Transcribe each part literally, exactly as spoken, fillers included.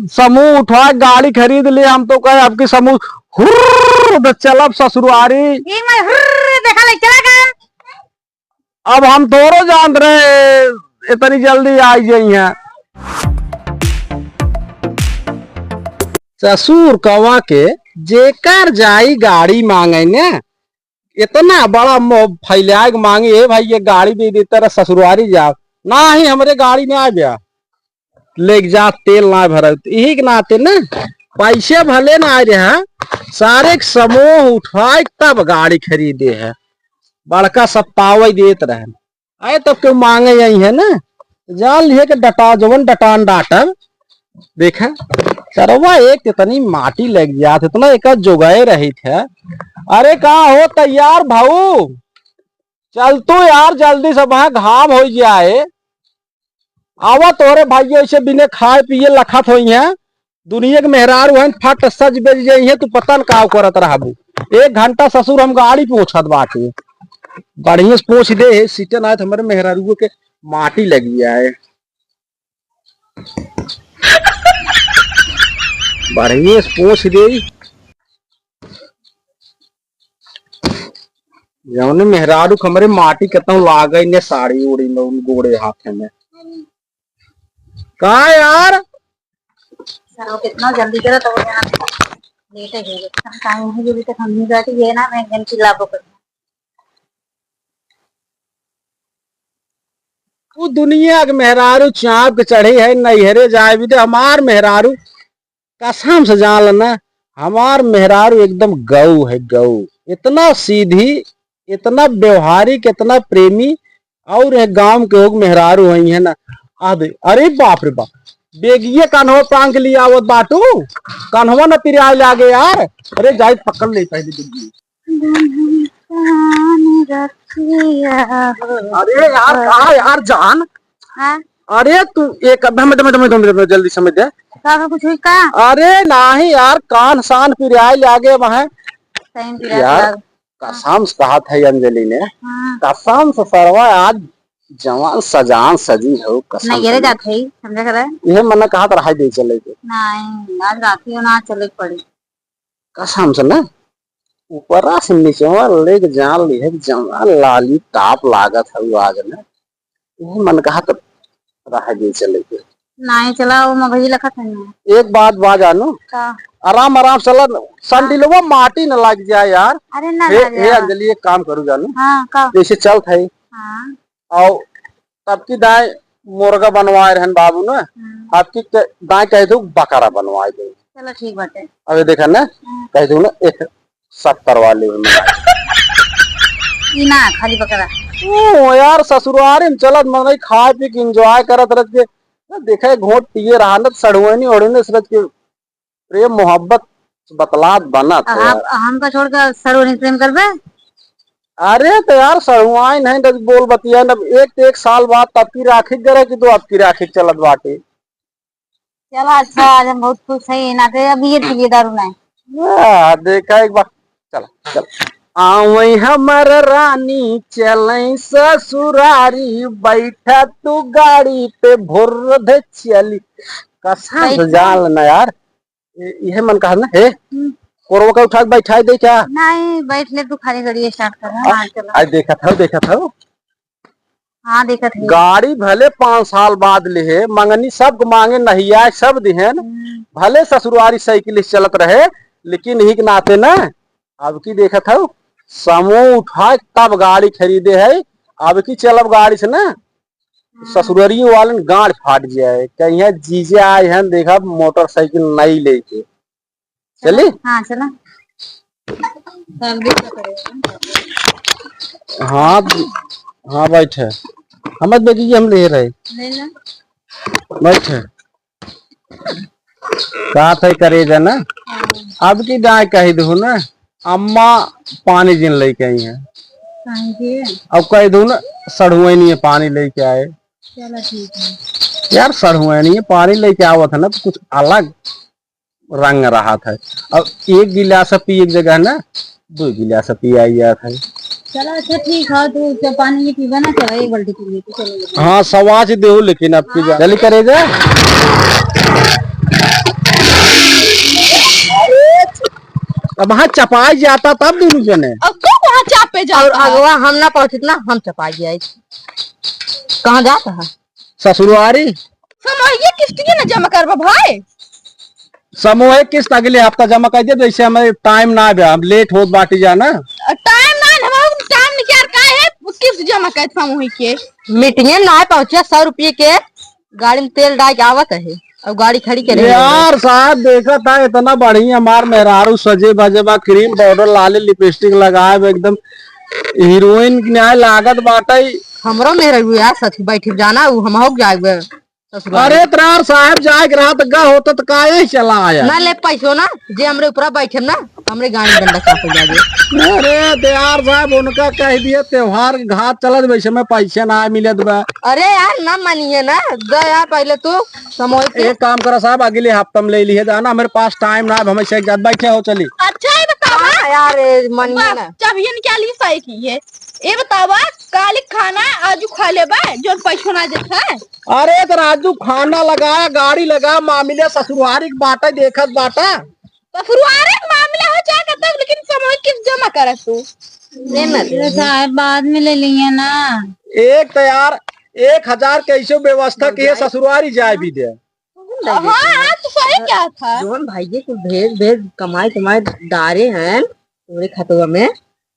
समूह उठा के गाड़ी खरीद ले, हम तो कहे अब की समूह हुर्र तो चलब ससुरारी। ई मैं हुर्र देखा ले चला गए। अब हम तोरो जानत रहे इतनी जल्दी आई जाई हैं। ससुर कवा के जेकर जाई गाड़ी मांगे ने, इतना बड़ा मोह फैलाए के मांगे, "ए भाई, ये गाड़ी दे देता रहा, ससुरारी जाओ।" "नाही, हमरे गाड़ी ना आवे, लेके जा, तेल ना भरत।" यही के नाते ना, पैसे भले ना आ रहा, सारे के समूह उठाए तब गाड़ी खरीदे है, बड़का सब पावे देत रहे। अरे तब केहू मांगे आई है ना, जान लिहे के डटा, जवन डटान डाटब। देखा, सरवा एक इतनी माटी लग जात, इतना एक जोगाए रही थे। अरे का हो तैयार भाऊ, चल तू यार जल्दी से, वहां घाम हो जाए। आवा तोरे भाई ऐसे बिने खाए पिए लखत होई हैं। दुनिया के मेहरारू हैं, फट सज बज जाई हैं, तू पता न का करत रहबू। एक घंटा ससुर हम गाड़ी पोंछत बाटे, बढ़िया से पोंछ दे, सीटे ना तो हमरे मेहरारू के माटी लगी आए। बढ़िया से पोंछ दे। जौने मेहरारू के हमरे माटी कतौ लागे ने साड़ी उड़ी में, उन गोड़े हाथे में। का यार? साला कितना जल्दी करत हो यहाँ। लेट है ये। हम टाइम है, जल्दी तक हम नहीं जाते, ये ना मैं घंटी लागो कर। वो दुनिया के मेहरारू चाप के चढ़े है, नैहरे जाए भी दे, हमार मेहरारू कसम से जान लेना, हमार मेहरारू एकदम गऊ है, गऊ। इतना सीधी, इतना व्यवहारिक, इतना प्रेमी, और एक गांव के होग मेहरारू होई है ना। आ दे, अरे बाप रे बाप, बेगिए कान्हो टांग के लिए आवत बाटू, कान्हवा न पिराए लागे यार। अरे जाई पकड़ ले पहले बेगिए। अरे यार, कहा यार जान? हाँ? अरे तू एक, धम, धम, धम, धम, धम, जल्दी समझ दे। का, का कुछ हुई का? अरे नाही यार, कान सान पिराए लागे वहाँ। सही में पिराए यार, लागे। कसम से कहत है अंजलि ने, हाँ। कसम से सरवा आज जवान सजान सजी हो, कसम नहीं, गिरे से। जात है, समझा करे। यह मन कहत रहा दे चले के। नहीं, आज रात ही ना चले के पड़ी। कसम से ना, ऊपरा से निचवा लेके जान लिहे, जमा लाली टाप लागत हउ आज ना। यही मन कहत रह गई चले के। नाहीं चला, वो मगही लखत है ना। एक बात बा जानू, का? आराम आराम चला, संडिलवा माटी न लग जाए यार। अरे ना, हे, ना हे जाए। अंजलि, एक काम करू जानू, हाँ, का? जैसे चलत है, हाँ। और तब की दाएं मुर्गा बनवाए रहन बाबू ना, हम्म। अब की के-, दाएं कह दू बकरा बनवाए दे। चलो ठीक बाटे। अबे देखा ना, हम्म। कह दू ना एक सत्तर वाले में। ई ना, खाली बकरा। ओ यार, ससुरारी में चलत मनई खाए पी के enjoy करत रहत के, ना देखे घोट पिए रहा ना, सड़ुआनी ओढ़ने से रहत के प्रेम मोहब्बत बतलात बनत अब है आप यार। हमका छोड़ के सड़ुआनी प्रेम करबे? अरे तो यार सड़ुआइन है, बोल बतिया न, एक तो एक साल बाद तब की राखी करे कि तो अब की राखी चलत बाटे। चला अच्छा, आज हम बहुत खुश है, ना तो अब ये पी लिए दारू नहीं। आ, देखा एक बार, चला, चला। आवई हमर रानी चलई ससुरारी, बैठा तू गाड़ी पे भुर्र दे चली। कसम से बैठा। जान लेना यार। ए, इहे मन कहत ना, हे, हम्म। कोरवा के उठा के बैठाई दे क्या? नहीं, बैठ ले तू, खाली गाड़ी start कर, हाँ, आ, चलो। आज देखत हौ, देखत हौ। हाँ, देखत है। गाड़ी भले पाँच साल बाद लिहे, मंगनी सब मांगे, नहीं आए, सब दिहन। हम्म। भले ससुरारी साइकिल से चलत रहे, लेकिन यही के नाते ना, अब की देखत हौ, समूह उठा के तब गाड़ी खरीदे है, अब की चलब गाड़ी से ना, हम्म। ससुररियो वालन गांड फाट जाए, कहिया जीजा आए हैं, देखा मोटरसाइकिल नई लेके। चली? हाँ, चला। हाँ, हाँ, बैठे। हम बेटी जी हम ले रहे। ले ला। बैठे। का थे करे जाना? हाँ। अब की दाएं कही दू ना, अम्मा पानी जिन लेके आई हैं। काहे के? अब कही दू ना, सड़ुआइनी है पानी लेके आए। चला ठीक है। यार सड़ुआइनी है पानी लेके आवत है ना, तो कुछ अलग रंग रहत है। अब एक गिलास पिए के जगह ना दो गिलास पियाई जात है। चला अच्छा ठीक है, तू जब पानी नहीं पीबा ना, चला एक बाल्टी पी लेते, चलो। हाँ, सवाच देहु लेकिन अब की जा-, हाँ। जल्दी करे जा। तब वहाँ चपाई जाता तब दुनू जने। अब तू कहाँ चापे जाता और है? अगवा हम ना पहुँचित ना, हम चपाई जाइत। कहाँ जाता है? ससुरवारी। समूहिक किस्तिये ना जमा करबा भाई। समूहिक किस्त अगले हफ्ता जमा कर दे, जैसे हमें टाइम ना बा, हम लेट होत बाटी जाना। अ, टाइम ना, हम टाइम निकाल का है, किस्त जमा कर समूहिक के। मीटिंगे ना पहुँचे, सौ रुपये के गाड़ी में तेल डाल के आवत है और गाड़ी खड़ी करे है। यार साहब, देखा था इतना बढ़िया हमार मेहरारू सजे बजे बा, क्रीम पाउडर लाले लिपस्टिक लगाए बा, एकदम हीरोइन की न्याय लागत बाटे। हमरो मेहरारू यार सच बैठे जाना, उ हम हो जाए ससुराल। अरे त यार साहब जाए के रहा त गा होता त काहे चला आया? ना ले पैसो ना, जे हमरे ऊपर बैठे ना, हमरे गाड़ी में डंडा चाप जाए। अरे त यार साहब उनका कह दिए त्योहार के घाट चलत, वैसे में पैसे ना मिलत बा। अरे यार ना मानिए ना, जा यार पहले तू समूहिक के। एक काम करा साहब, अगले हफ्ता में ले लिए जाना, हमारे पास टाइम ना है, अब हम ऐसे एक जात बैठे हो चली। अच्छा ये बतावा। हाँ यार, ये मानिए बस, ना। चाबिये निकाली सही की है। ये बतावा, काली खाना आजू खा लेबा, जोन पैसो ना देत है। अरे त राजू खाना लगा, गाड़ी लगा, मामिले ससुरारी के बाटे देखत बाटा। ससुरारी के मामला हो चाहे कतक, लेकिन समूहिक किस्त जमा करत तू। ले ना दे। अरे साहब, बाद में ले लिए ना। एक त यार, एक हजार कैसे व्यवस्था किए, ससुरारी जाए भी दे। हाँ, हाँ, तू सही क्या था? जोन भाई ये कुल भेज, भेज, कमाई, कमाई डारे हैं तोरे खतवा में,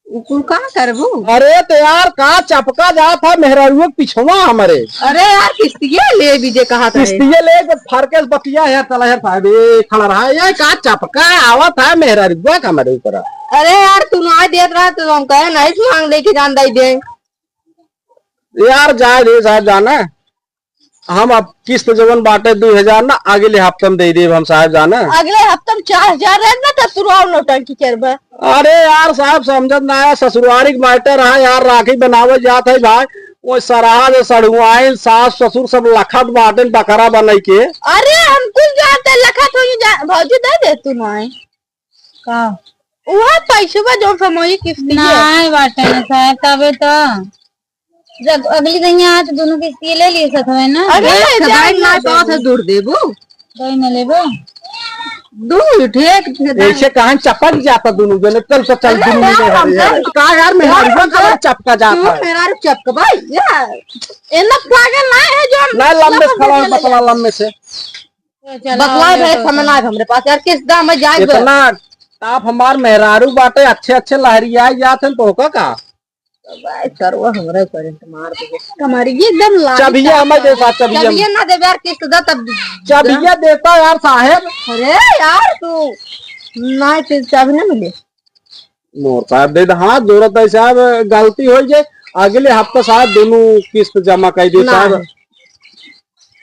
उ कुल का करबू? अरे त यार, का चपका जात है मेहरारुआ के पिछवा हमरे। अरे यार, किस्तिये ले भी जे कहा था। किस्तिये ले के फरके से बतिया है, चला है साहब, ए, खड़ा रहा, ये का चपका आवत है मेहरारुआ के हमरे ऊपर। अरे यार, तू ना देत रहा तो हम कहे नहीं, तू मांग लेके जान दे दे। यार, जाए दे साहब जाना। हम अब किस्त जवन बाटे दुइ हजार ना, अगले हफ्ता में दे देब हम साहब जाना। अगले हफ्ता में चार हजार रहे ना, तब तू और नौटंकी करबा। अरे यार साहब, समझत ना है, ससुरारी के मैटर है यार, राखी बनावे जात है भाई, वो सरहा से सढ़ुआइन, सास ससुर सब लखत बाटेन बकरा बनई के। अरे हम कुछ जानते लखत हो जा, भौजी दे दे तू ना। का? वह पैसवा जो समूहिक किस्त के। नाहीं बाटे ना साहब, तबे तो। जब अगली दहिया आए तो दोनों किस्तिये ले लिए सकत है ना। अरे, एक जान ना तो से दूर देबू। दही ना लेबो। दू ठेक। ऐसे कहाँ चपक जाता दोनों जने, चल, चल, चल, अरे दोनों यार, जने हम हरे, हरे। तो का यार, मेहरारू यार, का चपका जाता तू है। मेहरारू चपका भाई, यार। इतना पागल ना है जो ना, लंबे से खड़ा हो, बतला लंबे से। चला, बतला ले भाई, तो समय ना है हमरे पास यार, किस दाम में जाए इतना। आप हमार मेहरारू बाटे, अच्छे अच्छे लहरिया जात हैं, तो होगा का? भाई, सरवा हमरे करंट मार दे। कमरिया एकदम लाल चाबिया चाल हमारे दे साथ, चाबिया। चाबिया ना देबे यार, किस्त दा तब। चाबिया देता यार साहेब। अरे यार, तू ना, फिर चाबी ना मिले। मोर साहब दे दे, हाथ जोड़त है साहब, गलती हो जाए, अगले हफ्ता साहब दोनों किस्त जमा कर दे ना। साहब।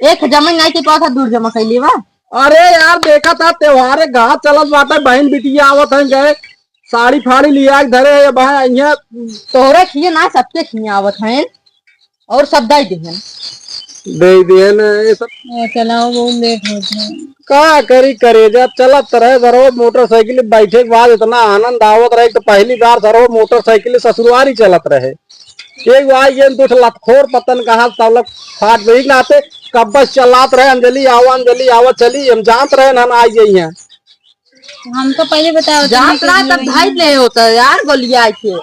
एक जमा नहीं के पास दूर जमा कर लेवा। अरे यार, देखा था त्योहार है, घाट चलत बाटे, बहन बिटिया आवत हैं, गए साड़ी फाड़ी लिया के धरे है, भाई यहाँ तोहरे खिए ना, सबके खिए आवत हैं। और सब दे दिहन। दे दिहन, ये सब। ए, चलाओ, बहुत लेट होत है। का करी करेजा, चलत रहे सरो मोटरसाइकिल बैठे के बाद इतना आनंद आवत रहे, तो पहली बार सरो मोटरसाइकिल ससुरारी चलत रहे। एक बार ये दो ठो लतखोर पतन कहा तब लग फाट गई ना आते, कब बस चलात रहे, "अंजलि आवा, अंजलि आवा, चली", हम जानत रहे ना, ना आई गई हैं। हमको पहले बताओ, जात तुमने रहा तब कितने धाई ले होता यार, गोलिया के।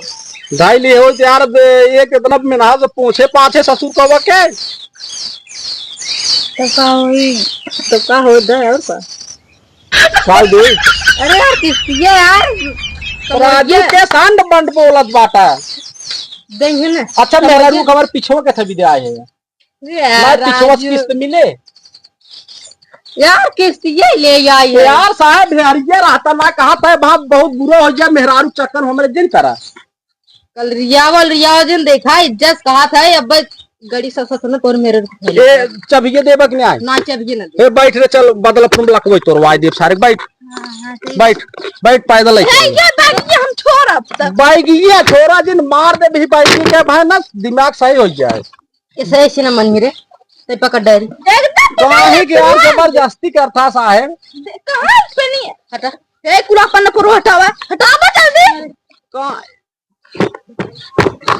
धाई ले हो यार, बे, ये कितना मिनहा से पूछे पाछे ससुर का बा के? तो का होई? तो का हो दे और का? का दे? अरे यार, किस्तिया यार। राजू के सांड बंड बोलत बाटा। देंगे ना। अच्छा, मेहरारू खबर पिछवा के था विदा आए हैं। यार, मैं पिछवा से राजू। किस्त मिले। यार, किस्त ये ले आई है। यार साहब, मेहरिया रहता ना, कहा था बाप बहुत बुरा हो गया, मेहरारू चक्कर में हमरे दिन करा। कल रियावल, रियावल दिन देखा, इज्जत कहा था, अब गड़ी ससत न तोर मेरे को ए, चाबिये देबा कि नहीं? ना, चाबिये ना दे। ए, बैठ रे, चल, बदला तुम लकबई तोर वाई देब सारे, बैठ। हाँ, हाँ, ठीक। बैठ, बैठ, पैदल आई। ए, ये बैग ये हम छोड़ अब तक। बैग ये छोड़ा जिन मार दे भी बैग के भाई ना, दिमाग सही हो जाए। ऐसे, ऐसे ना मन मेरे, ते पकड़ डायरी। एकदम काहे के यार जबरदस्ती करता साहेब? दे, कहाँ पे नहीं है? हटा। ए, कुला पन्ना पर हटावा, हटावा जल्दी। कहाँ?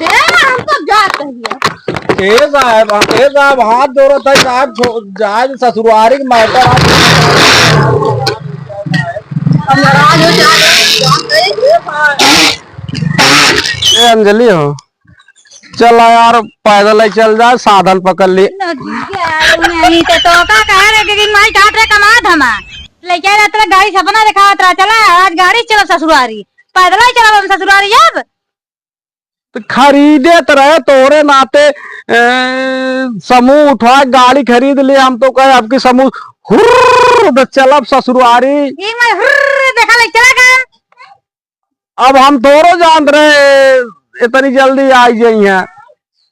ए, हम तो जात रही है। ए साहेब, ए साहेब, हाथ जोड़त है साहेब, छो-, जाए ससुरारी के मैटर आप। हम नाराज हो जाए। ए अंजलि हो, चला यार, पैदल ही चल जाए, साधन पकड़ ली। नहीं तो, तो का कहे रे कि माई काट रे कमा धमा। लेके आ रहा गाड़ी, सपना दिखावत रहा, चला आज गाड़ी चला ससुरारी, पैदल ही चला हम ससुरारी अब। तो खरीदे तो रहे तोरे नाते, ए, समूह उठवा गाड़ी खरीद लिए, हम तो कहे अब की समूह हुर्र, तो चलब ससुरारी। ये मैं हुर्र देखा ले चला गया। अब हम तोरो जानत रहे इतनी जल्दी आई जाई हैं।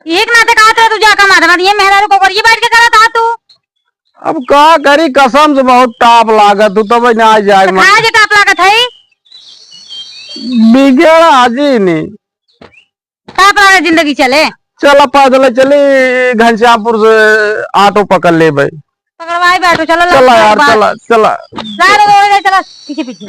एक नाते कहा था तू जा कमा धमा, ये मेहरारू को करिए बैठ के करा था तू। अब का करी, कसम से बहुत ताप लागत, तू तब ना जाए तो मन। खाए जे ताप लागत है। बिगड़ आजी नहीं। ताप लागे जिंदगी चले। चला पैदल चली, घनश्यामपुर से ऑटो पकड़ लेबे। पकड़वाई बैठो, चलो चला यार, चला, चला। चला, पीछे पीछे।